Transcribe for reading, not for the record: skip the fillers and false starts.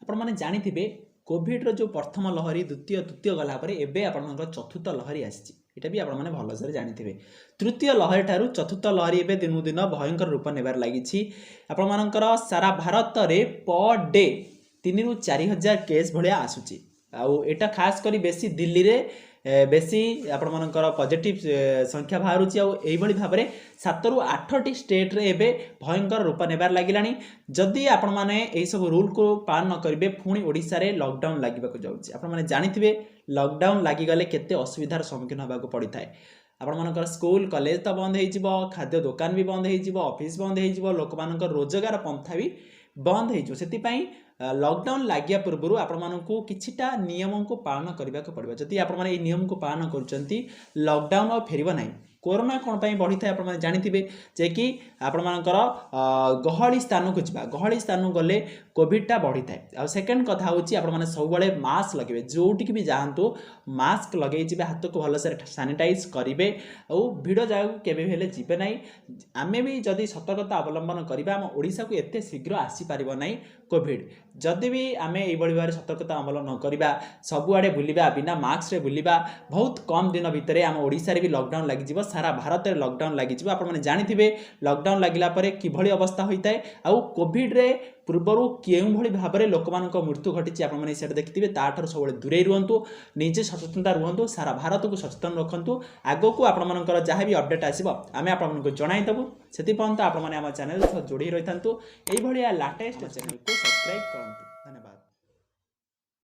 ଆପଣମାନେ ଜାଣିଥିବେ, କୋଭିଡ଼ର ଯେଉଁ ପ୍ରଥମ ଲହରୀ, ଦ୍ୱିତୀୟ, ତୃତୀୟ ଗଲା ପରେ ଏବେ ଆପଣଙ୍କର ଚତୁର୍ଥ ଲହରୀ ଆସିଛି। ଏଇଟା ବି ଆପଣମାନେ ଭଲସେ ଜାଣିଥିବେ। ତୃତୀୟ ଲହରୀ ଠାରୁ ଚତୁର୍ଥ ଲହରୀ ଏବେ ଦିନକୁ ଦିନ ଭୟଙ୍କର ରୂପ ନେବାରେ ଲାଗିଛି। ଆପଣମାନଙ୍କର ସାରା ଭାରତରେ ପର୍ ଡେ 3ରୁ 4 ହଜାର କେସ୍ ଭଳିଆ ଆସୁଛି। ଆଉ ଏଇଟା ଖାସ୍ କରି ବେଶୀ ଦିଲ୍ଲୀରେ ବେଶୀ ଆପଣମାନଙ୍କର ପଜିଟିଭ୍ ସଂଖ୍ୟା ବାହାରୁଛି। ଆଉ ଏଇଭଳି ଭାବରେ 7ରୁ 8ଟି ଷ୍ଟେଟ୍ରେ ଏବେ ଭୟଙ୍କର ରୂପ ନେବାରେ ଲାଗିଲାଣି। ଯଦି ଆପଣମାନେ ଏହିସବୁ ରୁଲ୍କୁ ପାଳନ ନ କରିବେ, ପୁଣି ଓଡ଼ିଶାରେ ଲକଡାଉନ୍ ଲାଗିବାକୁ ଯାଉଛି। ଆପଣମାନେ ଜାଣିଥିବେ, ଲକଡାଉନ୍ ଲାଗିଗଲେ କେତେ ଅସୁବିଧାର ସମ୍ମୁଖୀନ ହେବାକୁ ପଡ଼ିଥାଏ। ଆପଣମାନଙ୍କର ସ୍କୁଲ କଲେଜ ତ ବନ୍ଦ ହେଇଯିବ, ଖାଦ୍ୟ ଦୋକାନ ବି ବନ୍ଦ ହେଇଯିବ, ଅଫିସ୍ ବନ୍ଦ ହେଇଯିବ, ଲୋକମାନଙ୍କର ରୋଜଗାର ପନ୍ଥା ବି ବନ୍ଦ ହେଇଯିବ। ସେଥିପାଇଁ ଲକଡାଉନ୍ ଲାଗିବା ପୂର୍ବରୁ ଆପଣମାନଙ୍କୁ କିଛିଟା ନିୟମକୁ ପାଳନ କରିବାକୁ ପଡ଼ିବ। ଯଦି ଆପଣମାନେ ଏଇ ନିୟମକୁ ପାଳନ କରୁଛନ୍ତି, ଲକଡାଉନ୍ ଆଉ ଫେରିବ ନାହିଁ। କୋରୋନା କ'ଣ ପାଇଁ ବଢ଼ିଥାଏ, ଆପଣମାନେ ଜାଣିଥିବେ ଯେ କି ଆପଣମାନଙ୍କର ଗହଳି ସ୍ଥାନକୁ ଯିବା, ଗହଳି ସ୍ଥାନକୁ ଗଲେ କୋଭିଡ଼ଟା ବଢ଼ିଥାଏ। ଆଉ ସେକେଣ୍ଡ କଥା ହେଉଛି, ଆପଣମାନେ ସବୁବେଳେ ମାସ୍କ ଲଗାଇବେ। ଯେଉଁଠିକି ବି ଯାଆନ୍ତୁ, ମାସ୍କ ଲଗେଇ ଯିବେ, ହାତକୁ ଭଲସେ ସାନିଟାଇଜ୍ କରିବେ ଆଉ ଭିଡ଼ ଜାଗାକୁ କେବେ ବି ହେଲେ ଯିବେ ନାହିଁ। ଆମେ ବି ଯଦି ସତର୍କତା ଅବଲମ୍ବନ କରିବା, ଆମ ଓଡ଼ିଶାକୁ ଏତେ ଶୀଘ୍ର ଆସିପାରିବ ନାହିଁ କୋଭିଡ଼। ଯଦି ବି ଆମେ ଏଇଭଳି ଭାବରେ ସତର୍କତା ଅବଲମ୍ବନ ନ କରିବା, ସବୁଆଡ଼େ ବୁଲିବା, ବିନା ମାସ୍କରେ ବୁଲିବା, ବହୁତ କମ୍ ଦିନ ଭିତରେ ଆମ ଓଡ଼ିଶାରେ ବି ଲକଡାଉନ୍ ଲାଗିଯିବ, ସାରା ଭାରତରେ ଲକଡାଉନ୍ ଲାଗିଯିବ। ଆପଣମାନେ ଜାଣିଥିବେ, ଲକଡାଉନ୍ ଲାଗିଲା ପରେ କିଭଳି ଅବସ୍ଥା ହୋଇଥାଏ ଆଉ କୋଭିଡ଼ରେ ପୂର୍ବରୁ କେଉଁଭଳି ଭାବରେ ଲୋକମାନଙ୍କ ମୃତ୍ୟୁ ଘଟିଛି, ଆପଣମାନେ ସେଇଟା ଦେଖିଥିବେ। ତାଠାରୁ ସବୁବେଳେ ଦୂରେଇ ରୁହନ୍ତୁ, ନିଜେ ସଚେତନତା ରୁହନ୍ତୁ, ସାରା ଭାରତକୁ ସଚେତନ ରଖନ୍ତୁ। ଆଗକୁ ଆପଣମାନଙ୍କର ଯାହା ବି ଅପଡ଼େଟ୍ ଆସିବ, ଆମେ ଆପଣମାନଙ୍କୁ ଜଣାଇଦେବୁ। ସେଥିପର୍ଯ୍ୟନ୍ତ ଆପଣମାନେ ଆମ ଚ୍ୟାନେଲ୍ ସହ ଯୋଡ଼ି ରହିଥାନ୍ତୁ। ଏଇଭଳିଆ ଲାଟେଷ୍ଟ ଚ୍ୟାନେଲକୁ ସବସ୍କ୍ରାଇବ୍ କରନ୍ତୁ।